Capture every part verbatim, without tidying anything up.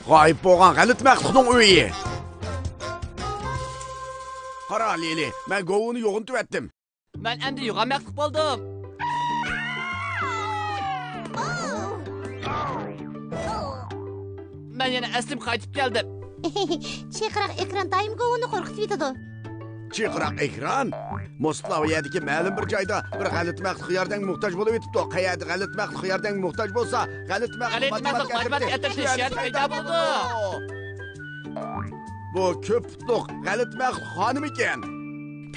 غايىب بولغان غەلىتە مەخلۇقنىڭ ئۆيى. قارا، لىلى، مەن گوۋۇنى يوغىنىتىۋەتتىم. مەن ئەمدى يوغان مەخلۇق بولدۇم. مەن يەنە ئەسلىمگە قايتىپ كەلدىم. چىرقىراق ئېكران دائىم گوۋۇنى قورقۇتۇۋېتىدۇ. چىرقىراق ئېكران؟ موسكۋا يەردىكى مەلۇم بىر جايدا بىر غەلىتە مەخلۇق ياردەمگە موھتاج بولۇۋېتىپتۇ. قەيەردە غەلىتە مەخلۇق ياردەمگە موھتاج بولسا، غەلىتە مەخلۇق غەلىتە مەخلۇق ماتېماتىك ماتېماتىك ئەترىتى ئەترىتى شۇ يەردە پەيدا بولىدۇ. بۇ كۆپ پۇتلۇق غەلىتە مەخلۇق خانىمىكەن.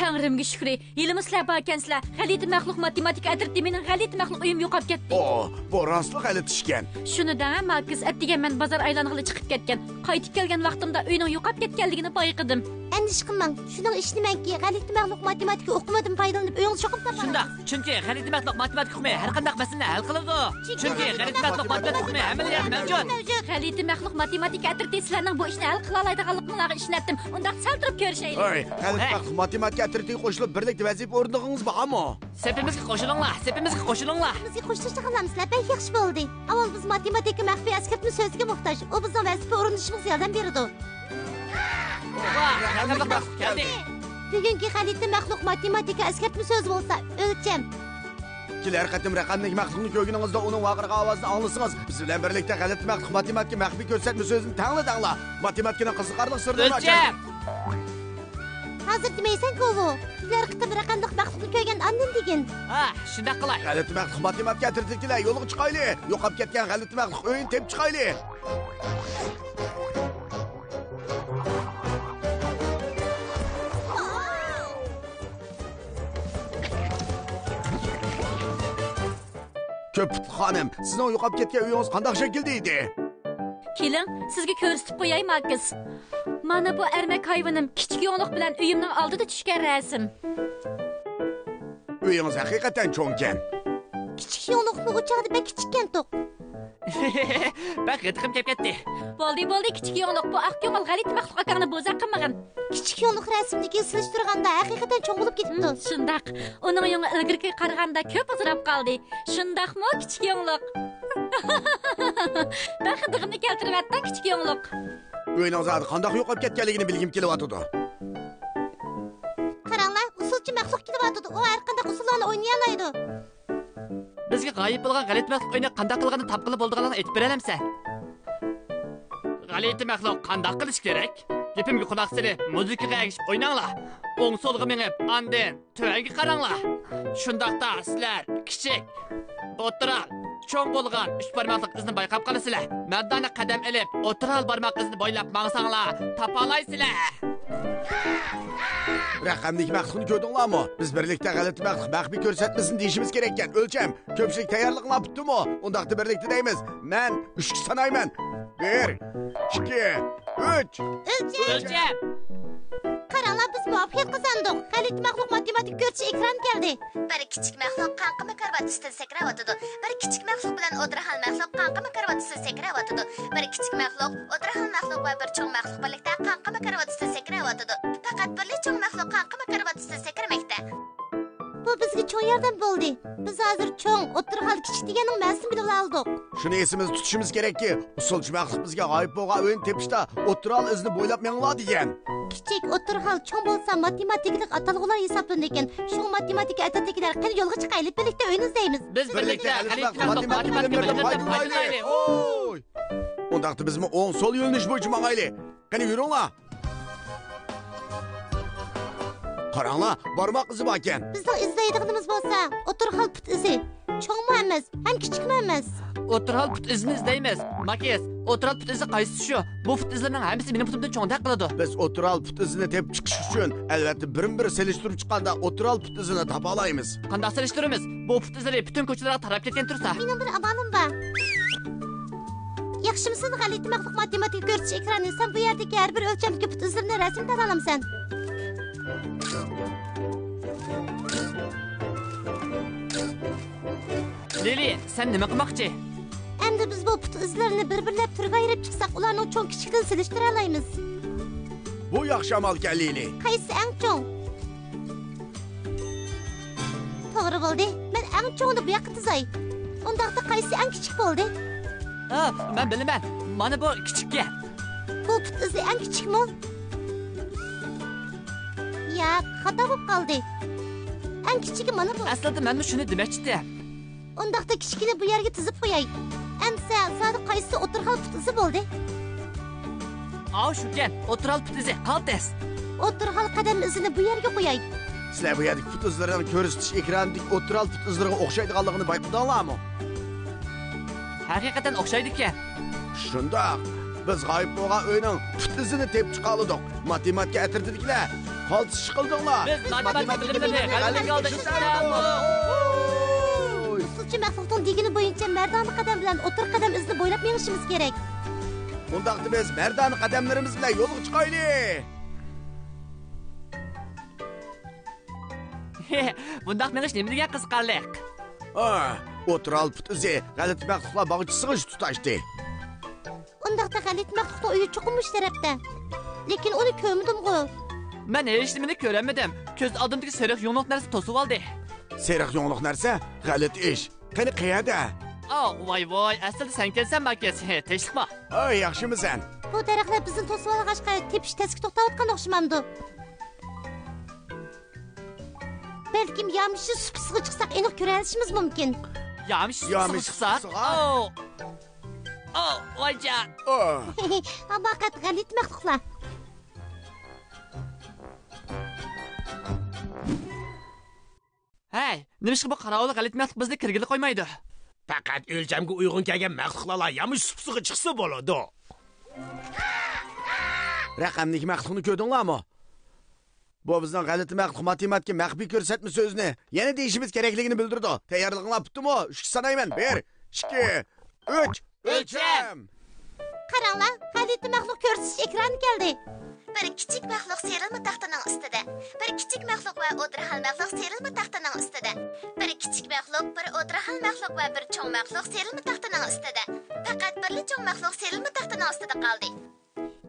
تەڭرىمگە شۈكرى، ھېلىمۇ سىلەر باركەنسىلەر. غەلىتە مەخلۇق ماتېماتىكا ئەترىتى مېنىڭ غەلىتە مەخلۇق ئۆيۈم يوقاپ كەتتى. ئو، بۇ راستلا غەلىتە ئىشكەن. شۇنى دەڭە، ماركس، ئەتىگەن مەن بازار ئايلانغىلى چىقىپ كەتكەن. قايتىپ كەلگەن ۋاقتىمدا ئۆينىڭ يوقاپ كەتكەنلىكىنى بايقىدىم. ئەندىشە قىلماڭ، شۇنىڭغا ئىشىنىمەنكى، غەلىتە مەخلۇق ماتېماتىكا ئۇقۇمىدىن پايدىلىنىپ ئۆيىڭىزنى چوقۇم تاپالايسىز. شۇنداق، چۈنكى غەلىتە مەخلۇق ماتېماتىكا ئۇقۇمى ھەر قانداق مەسىلىنى ھەل قىلىدۇ. چۈنكى غەلىتە مەخلۇق ماتېماتىكا ئۇقۇمى ھەممە يەردە مەۋجۇت. غەلىتە مەخلۇق ماتېماتىكا ئەترىتى سىلەرنىڭ بۇ ئىشنى ھەل قىلالايدىغانلىقىڭلارغا ئىشىنەتتىم. ئۇنداق سەل تۇرۇپ كۆرۈشەيلى. ھەي، غەلىتە مەخلۇق ماتېماتىكا ئەترىتىگە قوشۇلۇپ بىرلىكتە ۋەزىپە ئورۇندىغىنىڭىز بارمۇ؟ سېپىمىزگە قوشۇلۇڭلار، سېپىمىزگە قوشۇلۇڭلار. بىزگە قوشۇلۇشنى خالامسىلەر؟ بەك ياخشى بولدى. ئاۋۋال بىز ماتېماتىكا مەخپىي ئەسكەرتمە سۆزىگە موھتاج. ئۇ بىزنىڭ ۋەزىپە ئورۇندىشىمىزغا ياردەم بېرىدۇ. ۋاھ، رەقەملىك مەخلۇق كەلدى. بۈگۈنكى غەلىتە مەخلۇق ماتېماتىكا ئەسكەرتمە سۆزى بولسا، ئۆلچەم. كېلەر قېتىم رەقەملىك مەخلۇقنى كۆرگىنىڭىزدە ئۇنىڭ ۋارقىرىغان ئاۋازىنى ئاڭلىسىڭىز، بىز بىلەن بىرلىكتە غەلىتە مەخلۇق ماتېماتىكا مەخپىي كۆرسەتمە سۆزىنى تەڭلا دەڭلار. ماتېماتىكىنىڭ قىزىقارلىق سىرلىرىنى ئۆلچەم ئاچايلى. ھازىر دېمەيسەن، گوۋۇ. كېلەر قېتىم رەقەملىك مەخلۇقنى كۆرگەندە ئاندىن دېگىن. ھە، شۇنداق قىلاي. غەلىتە مەخلۇق ماتېماتىكا ئەترىتىدىكىلەر، يولغا چىقايلى. يوقاپ كەتكەن غەلىتە مەخلۇق ئۆيىنى تېپىپ چىقايلى. كۆپ پۇتلۇق خانىم، سىزنىڭ يوقاپ كەتكەن ئۆيىڭىز قانداق شەكىلدە ئىدى؟ كېلىڭ، سىزگە كۆرسىتىپ قوياي، ماركس. مانا بۇ ئەرمەك ھايۋىنىم كىچىك يوڭلۇق بىلەن ئۆيۈمنىڭ ئالدىدا چۈشكەن رەسىم. ئۆيىڭىز ھەقىقەتەن چوڭكەن. كىچىك يوڭلۇقمۇ ئۇ چاغدا بەك كىچىككەنتۇق. بەك غىدىقىم كەپ كەتتى. بولدى، بولدى، كىچىك يوڭلۇق، بۇ ئاق كۆڭۈل غەلىتە مەخلۇق ئاكاڭنى بوزەك قىلمىغىن. كىچىك يوڭلۇق رەسىمدىكىگە سېلىشتۇرغاندا ھەقىقەتەن چوڭ بولۇپ كېتىپتۇ. شۇنداق. ئۇنىڭ يۇڭى ئىلگىرىكىگە قارىغاندا كۆپ ئۇزىراپ قالدى. شۇنداقمۇ، كىچىك يوڭلۇق؟ بەك غىدىقىمنى كەلتۈرۈۋەتتىڭ، كىچىك يوڭلۇق. ئۆينىڭ زادى قانداق يوقاپ كەتكەنلىكىنى بىلگۈم كېلىۋاتىدۇ. قاراڭلار، ئۇسسۇلچى مەخلۇق كېلىۋاتىدۇ. ئۇ ھەر قانداق ئۇسسۇللارنى ئوينىيالايدۇ. بىزگە غايىب بولغان غەلىتە مەخلۇق ئۆينى قانداق قىلغاندا تاپقىلى بولىدىغانلىقىنى ئېيتىپ بېرەلەمسەن؟ غەلىتە مەخلۇق قانداق قىلىش كېرەك؟ گېپىمگە قۇلاق سېلىپ، مۇزىكىغا ئەگىشىپ ئويناڭلار. ئوڭ سولغا مېڭىپ، ئاندىن تۆۋەنگە قاراڭلار. شۇنداقتا سىلەر كىچىك، ئوتتۇرا، چوڭ بولغان ئۈچ بارماقلىق ئىزنى بايقاپ قالىسىلەر. مەردانە قەدەم ئېلىپ، ئوتتۇرا ھال بارماق ئىزىنى بويلاپ ماڭساڭلار، تاپالايسىلەر. رەقەملىك مەخلۇقنى كۆردۈڭلارمۇ؟ بىز بىرلىكتە غەلىتە مەخلۇق مەخپىي كۆرسەتمىسىنى دېيىشىمىز كېرەككەن. ئۆلچەم، كۆپچىلىك تەييارلىقىڭلار پۈتتىمۇ؟ ئۇنداقتا بىرلىكتە دەيمىز. مەن ئۈچكە سانايمەن. بىر، ئىككى، ئۈچ. ئۆلچەم. ئۆلچەم. قاراڭلار، بىز مۇۋەپپەقىيەت قازاندۇق. غەلىتە مەخلۇق ماتېماتىكا كۆرسىتىش ئېكرانى كەلدى. بىر كىچىك مەخلۇق قاڭقىما كارىۋات ئۈستىدە سەكرەۋاتىدۇ. بىر كىچىك مەخلۇق بىلەن ئوتتۇرا ھال مەخلۇق قاڭقىما كارىۋات ئۈستىدە سەكرەۋاتىدۇ. بىر كىچىك مەخلۇق، ئوتتۇرا ھال مەخلۇق ۋە بىر چوڭ مەخلۇق بىرلىكتە قاڭقىما كارىۋات ئۈستىدە سەكرەۋاتىدۇ. پەقەت بىرلا چوڭ مەخلۇق قاڭقىما كارىۋات ئۈستىدە سەكرىمەكتە. بۇ بىزگە چوڭ ياردەم بولدى. بىز ھازىر چوڭ، ئوتتۇرا ھال، كىچىك دېگەننىڭ مەنىسىنى بىلىۋالدۇق. شۇنى ئېسىمىزدە تۇتۇشىمىز كېرەككى، ئۇسسۇلچى مەخلۇق بىزگە غايىب بولغان ئۆينى تېپىشتا ئوتتۇرا ھال ئىزىنى بويلاپ مېڭىڭلار دېگەن. كىچىك، ئوتتۇرا ھال، چوڭ بولسا ماتېماتىكىلىق ئاتالغۇلار ھېسابلىنىدىكەن. شۇڭا ماتېماتىكا ئەترىتىدىكىلەر، قېنى يولغا چىقايلى، بىرلىكتە ئۆينى ئىزدەيمىز. بىز بىرلىكتە غەلىتە مەخلۇق ماتېماتىكا بىلىملىرىدىن پايدىلىنايلى. ئوي! ئۇنداقتا بىزمۇ ئوڭ سول يۆنىلىش بويىچە ماڭايلى. قېنى يۈرۈڭلار. قاراڭلار، بارماق ئىزى باركەن. بىزنىڭ ئىزدەيدىغىنىمىز بولسا ئوتتۇرا ھال پۇت ئىزى. چوڭمۇ ئەمەس، ھەم كىچىكمۇ ئەمەس. ئوتتۇرا ھال پۇت ئىزىنى ئىزدەيمىز. ماكىس، ئوتتۇرا ھال پۇت ئىزى قايسىسى شۇ؟ بۇ پۇت ئىزلىرىنىڭ ھەممىسى مېنىڭ پۇتۇمدىن چوڭدەك قىلىدۇ. بىز ئوتتۇرا ھال پۇت ئىزىنى تېپىپ چىقىش ئۈچۈن، ئەلۋەتتە، بىرمۇ بىر سېلىشتۇرۇپ چىققاندا ئوتتۇرا ھال پۇت ئىزىنى تاپالايمىز. قانداق سېلىشتۇرىمىز؟ بۇ پۇت ئىزلىرى پۈتۈن كوچىلارغا تاراپ كەتكەن تۇرسا. مېنىڭ بىر ئامالىم بار. ياخشىمۇسىز، غەلىتە مەخلۇق ماتېماتىكا كۆرسىتىش ئېكرانى؟ سەن بۇ يەردىكى ھەر بىر ئۆلچەمدىكى پۇت ئىزلىرىنى رەسىمگە تارتالامسەن؟ لىلى، سەن نېمە قىلماقچى؟ ئەمدى بىز بۇ پۇت ئىزلىرىنى بىر-بىرلەپ تۈرگە ئايرىپ چىقساق، ئۇلارنىڭ چوڭ-كىچىكلىكىنى سېلىشتۇرالايمىز. بۇ ياخشى ئامالكەن، لىلى. قايسى ئەڭ چوڭ؟ توغرا بولدى. مەن ئەڭ چوڭىنى بۇ ياققا تىزاي. ئۇنداقتا قايسى ئەڭ كىچىك بولدى؟ ھە، مەن بىلىمەن. مانا بۇ كىچىككەن. بۇ پۇت ئىزى ئەڭ كىچىكمۇ؟ ياق، خاتا بولۇپ قالدى. ئەڭ كىچىكى مانا بۇ. ئەسلىدە مەنمۇ شۇنى دېمەكچىدىم. ئۇنداقتا كىچىكىنى بۇ يەرگە تىزىپ قوياي. ئەمسە زادى قايسىسى ئوتتۇرا خىل پۇت ئىزى بولدى؟ ئاۋۇ شۇكەن، ئوتتۇرا خىل پۇت ئىزى، قالتىس. ئوتتۇرا خىل قەدەم ئىزىنى بۇ يەرگە قوياي. سىلەر بۇ يەردىكى پۇت ئىزلىرىنىڭ كۆرسىتىش ئېكرانىدىكى ئوتتۇرا خىل پۇت ئىزلىرىغا ئوخشايدىغانلىقىنى بايقىدىڭلارمۇ؟ ھەقىقەتەن ئوخشايدىكەن. شۇنداق. بىز غايىب بولغان ئۆينىڭ پۇت ئىزىنى تېپىپ چىقالىدۇق. ماتېماتىكا ئەترىتىدىكىلەر، قالتىس ئىش قىلدىڭلار. بىز ماتېماتىكا بىلىملىرىنى غەلىتە يولدا ئىشلىتىمىز. ئۇسسۇلچى مەخلۇقنىڭ دېگىنى بويىچە مەردانە قەدەم بىلەن ئوتتۇرا قەدەم ئىزىنى بويلاپ مېڭىشىمىز كېرەك. ئۇنداقتا بىز مەردانە قەدەملىرىمىز بىلەن يولغا چىقايلى. بۇنداق مېڭىش نېمە دېگەن قىزىقارلىق؟ ئا، ئوتتۇرا خىل پۇت ئىزى غەلىتە مەخلۇقلار باغچىسىغا تۇتاشتى. ئۇنداقتا غەلىتە مەخلۇقنىڭ ئۆيى چوقۇم مۇشۇ تەرەپتە. لېكىن ئۇنى كۆرمىدىمغۇ. مەن ھېچنېمىنى كۆرەلمىدىم. كۆز ئالدىمدىكى سېرىق يۇڭلۇق نەرسە توسۇۋالدى. سېرىق يۇڭلۇق نەرسە؟ غەلىتە ئىش. قېنى، قەيەردە؟ ئاۋ، ۋاي ۋاي، ئەسلىدە سەنكەنسەن، ماكىس. ھە، تىنچلىقما. ئاي، ياخشىمۇ سەن؟ بۇ دەرەخلەر بىزنى توسۇۋالغاچقا، تېپىش تەسكە توختاۋاتقان ئوخشىمامدۇ؟ بەلكىم يامىشى سۇپىسىغا چىقساق، ئېنىق كۆرەلىشىمىز مۇمكىن. يامىشى سۇپىسىغا يامىشى چىقساق؟ سۇپىسىغا؟ ئاۋ. ئاۋ، ۋايجان. ئاھ. ھاماقەت، غەلىتە مەخلۇقلار. ھەي، نېمىشقا بۇ قاراۋۇل غەلىتە مەخلۇق بىزنى كىرگىلى قويمايدۇ؟ پەقەت ئۆلچەمگە ئۇيغۇن كەلگەن مەخلۇقلارلا يامىشى سۇپىسىغا چىقسا بولىدۇ. رەقەملىك مەخلۇقنى كۆردۈڭلارمۇ؟ بۇ بىزنىڭ غەلىتە مەخلۇق ماتېماتىكا مەخپىي كۆرسەتمە سۆزىنى يەنە دېيىشىمىز كېرەكلىكىنى بىلدۈرىدۇ. تەييارلىقىڭلار پۈتتىمۇ؟ ئۈچكە سانايمەن. بىر، ئىككى، ئۈچ. ئۆلچەم. قاراڭلار، غەلىتە مەخلۇق كۆرسىتىش ئېكرانى كەلدى. بىر كىچىك مەخلۇق سىيرىلما تاختىنىڭ ئۈستىدە. بىر كىچىك مەخلۇق ۋە ئوتتۇرا خىل مەخلۇق سىيرىلما تاختىنىڭ ئۈستىدە. بىر كىچىك مەخلۇق، بىر ئوتتۇرا خىل مەخلۇق ۋە بىر چوڭ مەخلۇق سىيرىلما تاختىنىڭ ئۈستىدە. پەقەت بىرلا چوڭ مەخلۇق سىيرىلما تاختىنىڭ ئۈستىدە قالدى.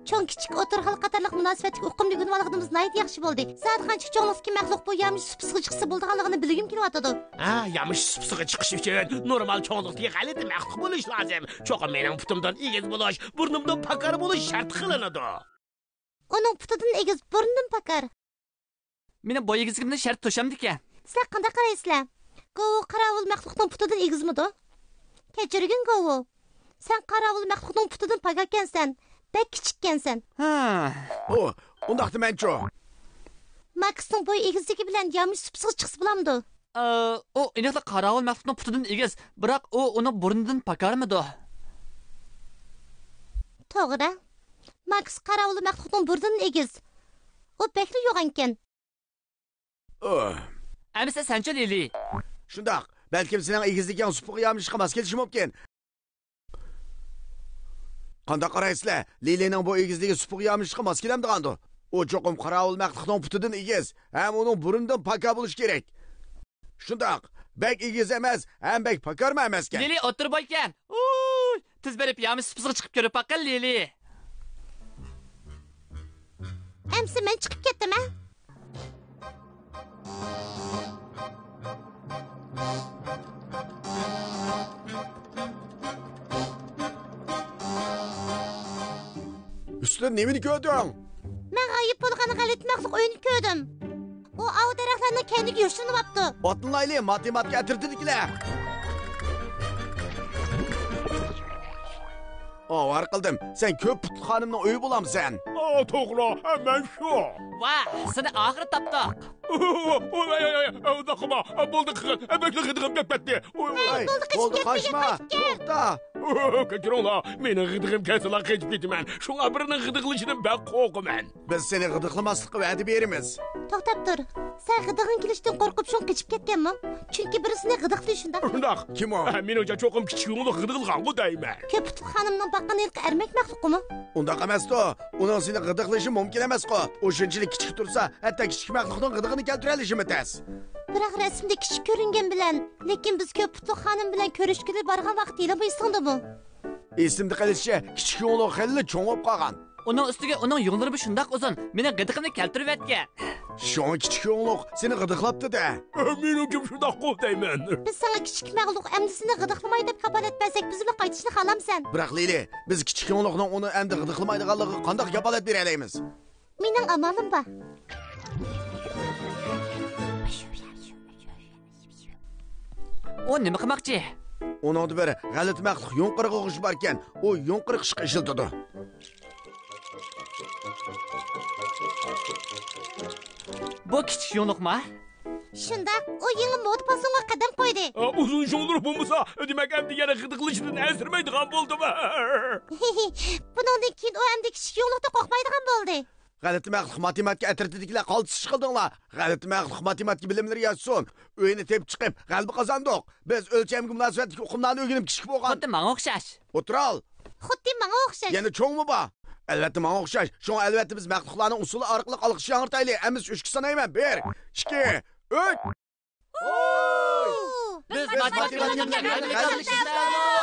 چوڭ، كىچىك، ئوتتۇرا خىل قاتارلىق مۇناسىۋەتلىك ئۇقۇمنى ئۆگىنىۋالغىنىمىز ناھايىتى ياخشى بولدى. زادى قانچىلىك چوڭلۇقتىكى مەخلۇق بۇ يامىشى سۇپىسىغا چىقسا بولىدىغانلىقىنى بىلگۈم كېلىۋاتىدۇ. ھە، يامىشى سۇپىسىغا چىقىش ئۈچۈن نورمال چوڭلۇقتىكى غەلىتە مەخلۇق بولۇش لازىم. چوقۇم مېنىڭ پۇتۇمدىن ئېگىز بولۇش، بۇرنۇمدىن پاكار بولۇش شەرت قىلىنىدۇ. ئۇنىڭ پۇتىدىن ئېگىز، بۇرنىدىن پاكار. مېنىڭ بوي ئېگىزلىكىمدىن شەرت توشامدىكەن؟ سىلەر قانداق قارايسىلەر؟ گوۋۇ قاراۋۇل مەخلۇقنىڭ پۇتىدىن ئېگىزمىدۇ؟ كەچۈرگىن، گوۋۇ. سەن قاراۋۇل مەخلۇقنىڭ پۇتىدىن پاكاركەنسەن. بەك كىچىككەنسەن. ھە. ئۇ، ئۇنداقتا مەنچۇ؟ ماكسنىڭ بوي ئېگىزلىكى بىلەن يامىشى سۇپىسىغا چىقسا بولامدۇ؟ ئە، ئۇ ئېنىقلا قاراۋۇل مەخلۇقنىڭ پۇتىدىن ئېگىز، بىراق ئۇ ئۇنىڭ بۇرنىدىن پاكارمىدۇ؟ توغرا. ماكس قاراۋۇل مەخلۇقنىڭ بۇرنىدىن ئېگىز. ئۇ بەكلا يوغانكەن. ئۇھ. ئەمىسە سەنچۇ، لىلى؟ شۇنداق. بەلكىم سېنىڭ ئېگىزلىكىڭ سۇپىغا يامىشىشقا ماس كېلىشى مۇمكىن. قانداق قارايسىلەر؟ لىلىنىڭ بۇ ئېگىزلىكى سۇپىغا يامىشىشقا ماس كېلەمدىغاندۇ؟ ئۇ چوقۇم قاراۋۇل مەخلۇقنىڭ پۇتىدىن ئېگىز ھەم ئۇنىڭ بۇرنىدىن پاكار بولۇشى كېرەك. شۇنداق. بەك ئېگىز ئەمەس ھەم بەك پاكارمۇ ئەمەسكەن. لىلى ئوتتۇرا بويكەن. ئۇي! تېز بېرىپ يامىشى سۇپىسىغا چىقىپ كۆرۈپ باققىن، لىلى. ئەمسە مەن چىقىپ كەتتىم، ھە؟ ئۈستىدە نېمىنى كۆردۈڭ؟ مەن غايىب بولغان غەلىتە مەخلۇق ئۆيىنى كۆردۈم. ئۇ ئاۋۇ دەرەخلەرنىڭ كەينىگە يوشۇرۇنۇۋاپتۇ. ئاتلىنايلى، ماتېماتىكا ئەترىتىدىكىلەر! ئاۋارە قىلدىم. سەن كۆپ پۇتلۇق خانىمنىڭ ئۆيى بولامسەن؟ ئا، توغرا، مەن شۇ. ۋاھ، سېنى ئاخىرى تاپتۇق. ئۇنداق قىلما، بولدى قىلغىن، بەكلا غىدىقىم كەتتى. ۋاي، بولدى، قېچىپ بولدى، كەتمىگىن، قاچما، قاچىپ كەت. توختا. كەچۈرۈڭلار، مېنىڭ غىدىقىم كەلسىلا قېچىپ كېتىمەن. شۇڭا بىرىنىڭ غىدىقلىشىدىن بەك قورقىمەن. بىز سېنى غىدىقلىماسلىققا ۋەدە بېرىمىز. توختاپ تۇر. سەن غىدىقىڭ كېلىشىدىن قورقۇپ شۇڭا قېچىپ كەتكەنمۇ؟ چۈنكى بىرسىنى غىدىقلىدى، شۇنداقمۇ؟ شۇنداق. كىم ئۇ؟ ھە، مېنىڭچە چوقۇم كىچىك يۇڭلۇق غىدىقلىغانغۇ دەيمەن. كۆپ پۇتلۇق خانىمنىڭ باققان ھېلىقى ئەرمەك مەخلۇقىمۇ؟ ئۇنداق ئەمەستۇ. ئۇنىڭ سېنى غىدىقلىشى مۇمكىن ئەمەسقۇ. ئۇ شۇنچىلىك كىچىك تۇرسا، ھەتتا كىچىك مەخلۇقنىڭ غىدىقىنى كەلتۈرەلىشىمۇ تەس. بىراق رەسىمدە كىچىك كۆرۈنگەن بىلەن، لېكىن بىز كۆپ پۇتلۇق خانىم بىلەن كۆرۈشكىلى بارغان ۋاقىت ھېلىمۇ ئېسىڭدىمۇ؟ ئېسىمدە قېلىشىچە، كىچىك يۇڭلۇق خېلىلا چوڭىيىپ قالغان. ئۇنىڭ ئۈستىگە ئۇنىڭ يۇڭلىرىمۇ شۇنداق ئۇزۇن، مېنىڭ غىدىقىمنى كەلتۈرۈۋەتكەن. شۇڭا كىچىك يۇڭلۇق سېنى غىدىقلاپتۇ-دە. مېنىڭكىمۇ شۇنداققۇ دەيمەن. بىز ساڭا كىچىك مەخلۇق ئەمدى سېنى غىدىقلىماي دەپ كاپالەت بەرسەك، بىزمۇ قايتىشنى خالامسەن؟ بىراق، لىلى، بىز كىچىك يۇڭلۇقنىڭ ئۇنى ئەمدى غىدىقلىمايدىغانلىقىغا قانداق كاپالەت بېرەلەيمىز؟ مېنىڭ ئامالىم بار. ئۇ نېمە قىلماقچى؟ ئۇنىڭدا بىر غەلىتە مەخلۇق يۇڭقىرىغا ئوخشىشى باركەن، ئۇ يۇڭقىرىق ئىشقا ئىشلىتىدۇ. بۇ كىچىك يۇڭلۇقما؟ شۇنداق، ئۇ يېڭى مودا پاسونغا قەدەم قويدى. ئا، ئۇزۇن شوڭلۇق بولمىسا، دېمەك، ئەمدى يەنە غىدىقلىشىدىن ئەنسىرىمەيدىغان بولدىمۇ؟ بۇنىڭدىن كېيىن ئۇ ئەمدى كىچىك يۇڭلۇقتىن قورقمايدىغان بولدى. غەلىتە مەخلۇق ماتېماتىكا ئەترىتىدىكىلەر قالتىس ئىش قىلدىڭلار. غەلىتە مەخلۇق ماتېماتىكا بىلىملىرى ياشىسۇن. ئويۇننى تېپىپ چىقىپ، غەلىبە قازاندۇق. بىز ئۆلچەمگە مۇناسىۋەتلىك ئۇقۇملارنى ئۆگىنىپ كىچىك بولغان. خۇددى ماڭا ئوخشاش. ئولتۇرال. خۇددى ماڭا ئوخشاش. يەنە چوڭمۇ بار؟ ئەلۋەتتە، ماڭا ئوخشاش. شۇڭا ئەلۋەتتە بىز مەخلۇقلارنىڭ ئۇسسۇلى ئارقىلىق ئالقىش ياڭرىتايلى. ھەممىسى ئۈچكە سانايمەن. بىر، ئىككى، ئۈچ. بىز ماتېماتىكىنى غەلىبە قازىنىشىمىز لازىم.